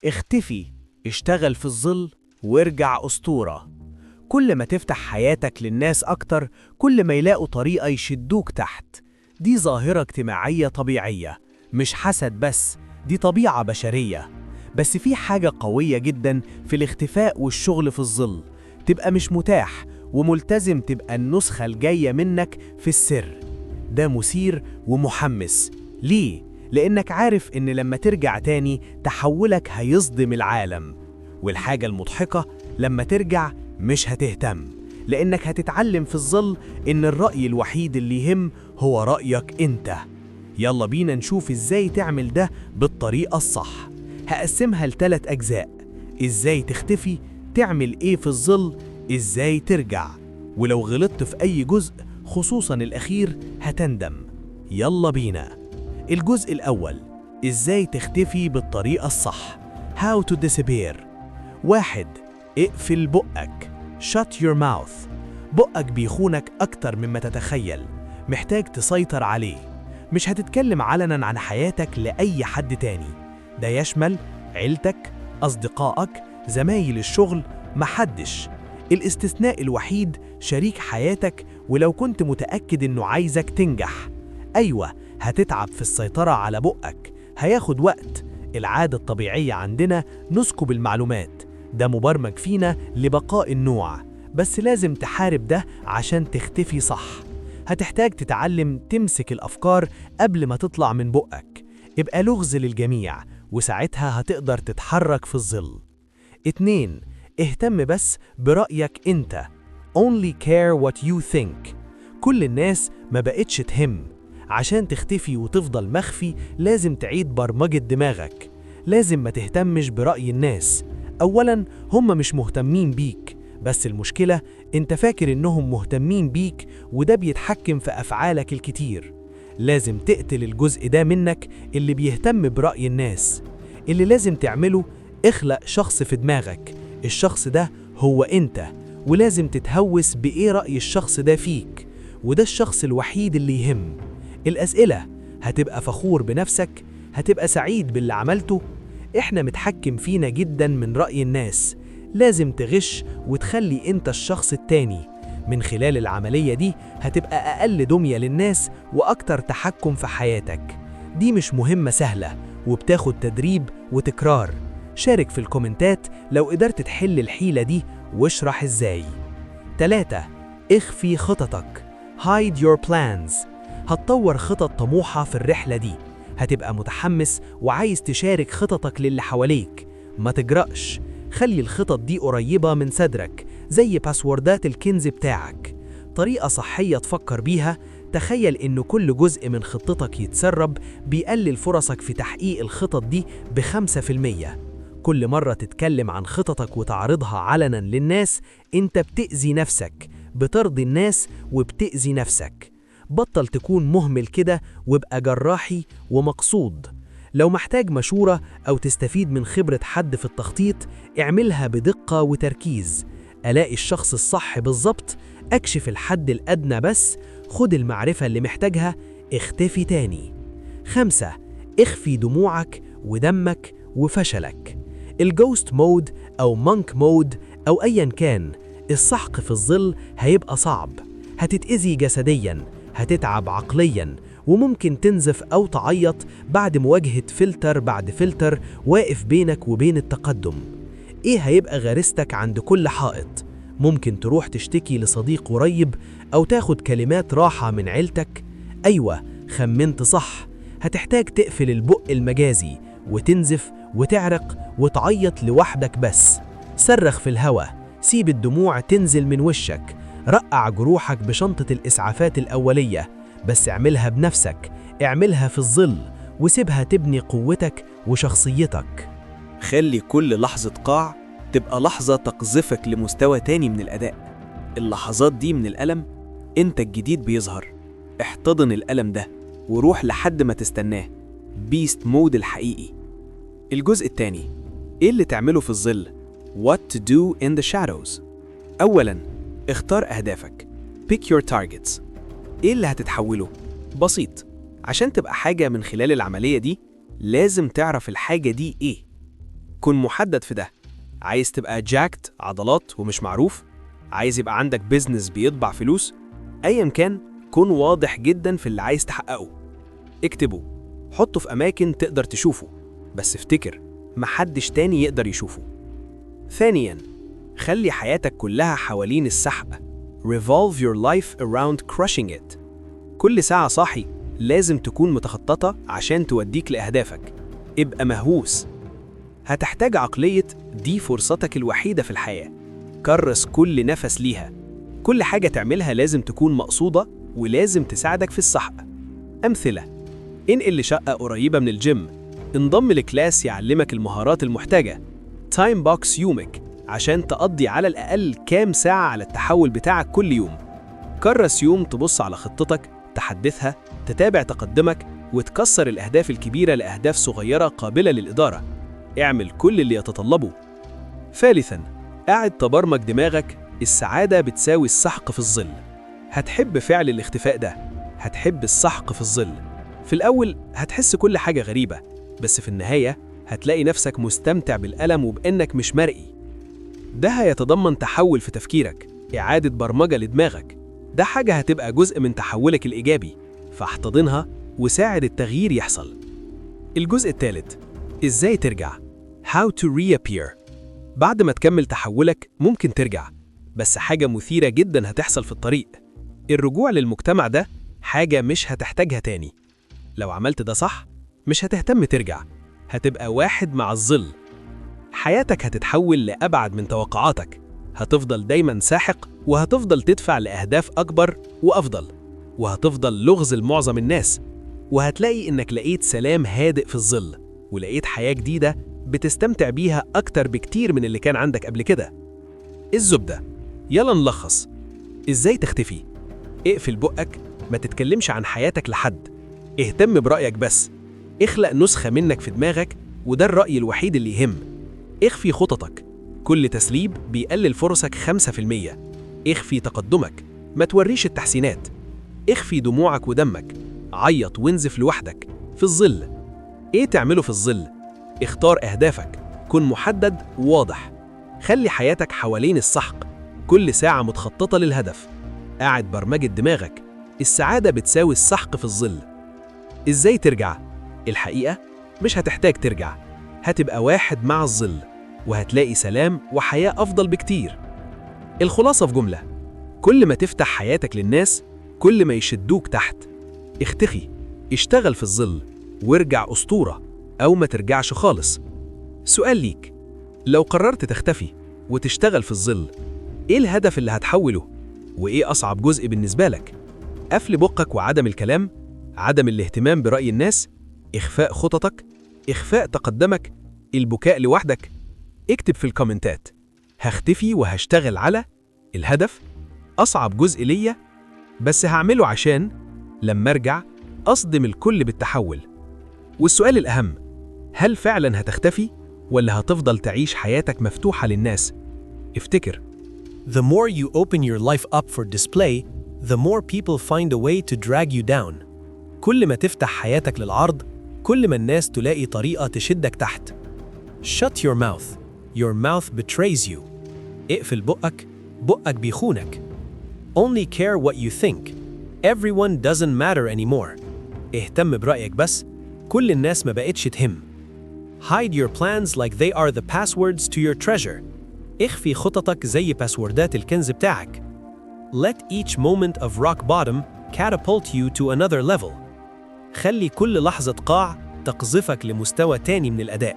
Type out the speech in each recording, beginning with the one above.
اختفي، اشتغل في الظل، وارجع أسطورة. كل ما تفتح حياتك للناس أكتر، كل ما يلاقوا طريقة يشدوك تحت. دي ظاهرة اجتماعية طبيعية، مش حسد بس، دي طبيعة بشرية. بس في حاجة قوية جدا في الاختفاء والشغل في الظل: تبقى مش متاح وملتزم تبقى النسخة الجاية منك في السر. ده مثير ومحمس. ليه؟ لأنك عارف إن لما ترجع تاني تحولك هيصدم العالم. والحاجة المضحكة، لما ترجع مش هتهتم، لأنك هتتعلم في الظل إن الرأي الوحيد اللي يهم هو رأيك أنت. يلا بينا نشوف إزاي تعمل ده بالطريقة الصح. هقسمها لثلاث أجزاء: إزاي تختفي، تعمل إيه في الظل، إزاي ترجع. ولو غلطت في أي جزء، خصوصا الأخير، هتندم. يلا بينا. الجزء الأول: إزاي تختفي بالطريقة الصح. How to disappear. واحد، اقفل بقك. Shut your mouth. بقك بيخونك أكتر مما تتخيل، محتاج تسيطر عليه. مش هتتكلم علنا عن حياتك لأي حد تاني. ده يشمل عيلتك، أصدقائك، زمايل الشغل، محدش. الاستثناء الوحيد شريك حياتك، ولو كنت متأكد إنه عايزك تنجح. أيوة، هتتعب في السيطرة على بقك، هياخد وقت. العادة الطبيعية عندنا نسكب المعلومات، ده مبرمج فينا لبقاء النوع، بس لازم تحارب ده عشان تختفي صح. هتحتاج تتعلم تمسك الأفكار قبل ما تطلع من بقك. ابقى لغز للجميع، وساعتها هتقدر تتحرك في الظل. اتنين، اهتم بس برأيك انت. Only care what you think. كل الناس ما بقتش تهم. عشان تختفي وتفضل مخفي لازم تعيد برمجة دماغك. لازم ما تهتمش برأي الناس. أولا، هم مش مهتمين بيك، بس المشكلة انت فاكر انهم مهتمين بيك، وده بيتحكم في أفعالك الكتير. لازم تقتل الجزء ده منك اللي بيهتم برأي الناس. اللي لازم تعمله، اخلق شخص في دماغك، الشخص ده هو انت، ولازم تتهوس بإيه رأي الشخص ده فيك، وده الشخص الوحيد اللي يهم. الأسئلة: هتبقى فخور بنفسك؟ هتبقى سعيد باللي عملته؟ احنا متحكم فينا جدا من رأي الناس. لازم تغش وتخلي انت الشخص التاني. من خلال العملية دي هتبقى أقل دمية للناس وأكتر تحكم في حياتك. دي مش مهمة سهلة وبتاخد تدريب وتكرار. شارك في الكومنتات لو قدرت تحل الحيلة دي واشرح ازاي. 3. اخفي خططك. Hide your plans. هتطور خطط طموحة في الرحلة دي. هتبقى متحمس وعايز تشارك خططك للي حواليك. ما تجرأش، خلي الخطط دي قريبة من صدرك زي باسوردات الكنز بتاعك. طريقة صحية تفكر بيها: تخيل إن كل جزء من خطتك يتسرب بيقلل فرصك في تحقيق الخطط دي ب5%. كل مرة تتكلم عن خططك وتعرضها علنا للناس انت بتأذي نفسك، بترضي الناس وبتأذي نفسك. بطل تكون مهمل كده وابقى جراحي ومقصود. لو محتاج مشورة أو تستفيد من خبرة حد في التخطيط، اعملها بدقة وتركيز. ألاقي الشخص الصح بالظبط، أكشف الحد الأدنى بس، خد المعرفة اللي محتاجها، اختفي تاني. خمسة، اخفي دموعك ودمك وفشلك. ال ghost mode أو monk mode أو أيا كان، السحق في الظل هيبقى صعب. هتتأذي جسديا، هتتعب عقليا، وممكن تنزف أو تعيط بعد مواجهة فلتر بعد فلتر واقف بينك وبين التقدم. إيه هيبقى غريزتك عند كل حائط؟ ممكن تروح تشتكي لصديق قريب أو تاخد كلمات راحة من عيلتك. أيوة، خمنت صح، هتحتاج تقفل البق المجازي وتنزف وتعرق وتعيط لوحدك. بس صرخ في الهوا، سيب الدموع تنزل من وشك، رقع جروحك بشنطة الإسعافات الأولية، بس اعملها بنفسك، اعملها في الظل، وسيبها تبني قوتك وشخصيتك. خلي كل لحظة قاع تبقى لحظة تقذفك لمستوى تاني من الأداء. اللحظات دي من الألم انت الجديد بيظهر. احتضن الألم ده وروح لحد ما تستناه. beast mode الحقيقي. الجزء الثاني: ايه اللي تعمله في الظل؟ What to do in the shadows. أولاً، اختار أهدافك. Pick your targets. ايه اللي هتتحوله؟ بسيط، عشان تبقى حاجة من خلال العملية دي لازم تعرف الحاجة دي ايه. كن محدد في ده. عايز تبقى jacked عضلات ومش معروف؟ عايز يبقى عندك business بيطبع فلوس؟ أيا كان، كن واضح جدا في اللي عايز تحققه. اكتبه، حطه في أماكن تقدر تشوفه، بس افتكر، محدش تاني يقدر يشوفه. ثانياً، خلي حياتك كلها حوالين السحق. Revolve your life around crushing it. كل ساعة صاحي لازم تكون متخططة عشان توديك لأهدافك. ابقى مهووس. هتحتاج عقلية دي فرصتك الوحيدة في الحياة. كرس كل نفس ليها. كل حاجة تعملها لازم تكون مقصودة ولازم تساعدك في السحق. أمثلة: انقل لشقة قريبة من الجيم، انضم ل class يعلمك المهارات المحتاجة، time box يومك عشان تقضي على الأقل كام ساعة على التحول بتاعك كل يوم. كرس يوم تبص على خطتك، تحدثها، تتابع تقدمك، وتكسر الأهداف الكبيرة لأهداف صغيرة قابلة للإدارة. اعمل كل اللي يتطلبه. ثالثاً، أعد تبرمج دماغك. السعادة بتساوي السحق في الظل. هتحب فعل الاختفاء ده، هتحب السحق في الظل. في الأول هتحس كل حاجة غريبة، بس في النهاية هتلاقي نفسك مستمتع بالألم وبإنك مش مرئي. ده هيتضمن تحول في تفكيرك، إعادة برمجة لدماغك. ده حاجة هتبقى جزء من تحولك الإيجابي، فاحتضنها وساعد التغيير يحصل. الجزء الثالث، إزاي ترجع؟ How to reappear. بعد ما تكمل تحولك ممكن ترجع، بس حاجة مثيرة جدا هتحصل في الطريق. الرجوع للمجتمع ده حاجة مش هتحتاجها تاني. لو عملت ده صح، مش هتهتم ترجع، هتبقى واحد مع الظل. حياتك هتتحول لأبعد من توقعاتك. هتفضل دايما ساحق، وهتفضل تدفع لأهداف أكبر وأفضل، وهتفضل لغز لمعظم الناس، وهتلاقي إنك لقيت سلام هادئ في الظل، ولقيت حياة جديدة بتستمتع بيها أكتر بكتير من اللي كان عندك قبل كده. الزبدة، يلا نلخص. إزاي تختفي؟ اقفل بقك، ما تتكلمش عن حياتك لحد، اهتم برأيك بس، اخلق نسخة منك في دماغك وده الرأي الوحيد اللي يهم. اخفي خططك، كل تسريب بيقلل فرصك 5%. اخفي تقدمك، ما توريش التحسينات. اخفي دموعك ودمك، عيط وانزف لوحدك في الظل. ايه تعمله في الظل؟ اختار أهدافك، كن محدد وواضح، خلي حياتك حوالين السحق، كل ساعة متخططة للهدف. أعد برمجة دماغك. السعادة بتساوي السحق في الظل. إزاي ترجع؟ الحقيقة مش هتحتاج ترجع، هتبقى واحد مع الظل، وهتلاقي سلام وحياة أفضل بكتير. الخلاصة في جملة: كل ما تفتح حياتك للناس، كل ما يشدوك تحت. اختفي، اشتغل في الظل، وارجع أسطورة، أو ما ترجعش خالص. سؤال ليك: لو قررت تختفي وتشتغل في الظل، إيه الهدف اللي هتحوله؟ وإيه أصعب جزء بالنسبة لك؟ قفل بقك وعدم الكلام؟ عدم الاهتمام برأي الناس؟ إخفاء خططك؟ إخفاء تقدمك؟ البكاء لوحدك؟ اكتب في الكومنتات: هختفي وهشتغل على الهدف أصعب جزء ليا، بس هعمله عشان لما أرجع أصدم الكل بالتحول. والسؤال الأهم: هل فعلا هتختفي ولا هتفضل تعيش حياتك مفتوحة للناس؟ افتكر، The more you open your life up for display, the more people find a way to drag you down. كل ما تفتح حياتك للعرض، كل ما الناس تلاقي طريقة تشدك تحت. Shut your mouth. Your mouth betrays you. اقفل بقك، بقك بيخونك. Only care what you think. Everyone doesn't matter anymore. اهتم برأيك بس، كل الناس ما بقتش تهم. Hide your plans like they are the passwords to your treasure. اخفي خططك زي باسوردات الكنز بتاعك. Let each moment of rock bottom catapult you to another level. خلي كل لحظة قاع تقذفك لمستوى تاني من الأداء.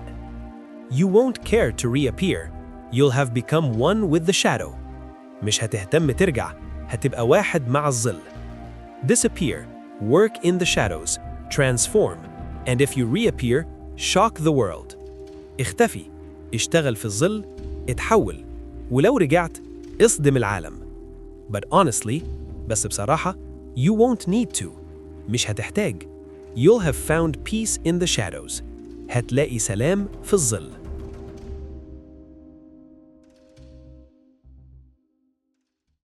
You won't care to reappear. You'll have become one with the shadow. مش هتهتم ترجع، هتبقى واحد مع الظل. Disappear, work in the shadows, transform, and if you reappear, shock the world. اختفي، اشتغل في الظل، اتحول، ولو رجعت اصدم العالم. But honestly، بس بصراحة، you won't need to. مش هتحتاج. You'll have found peace in the shadows. هتلاقي سلام في الظل.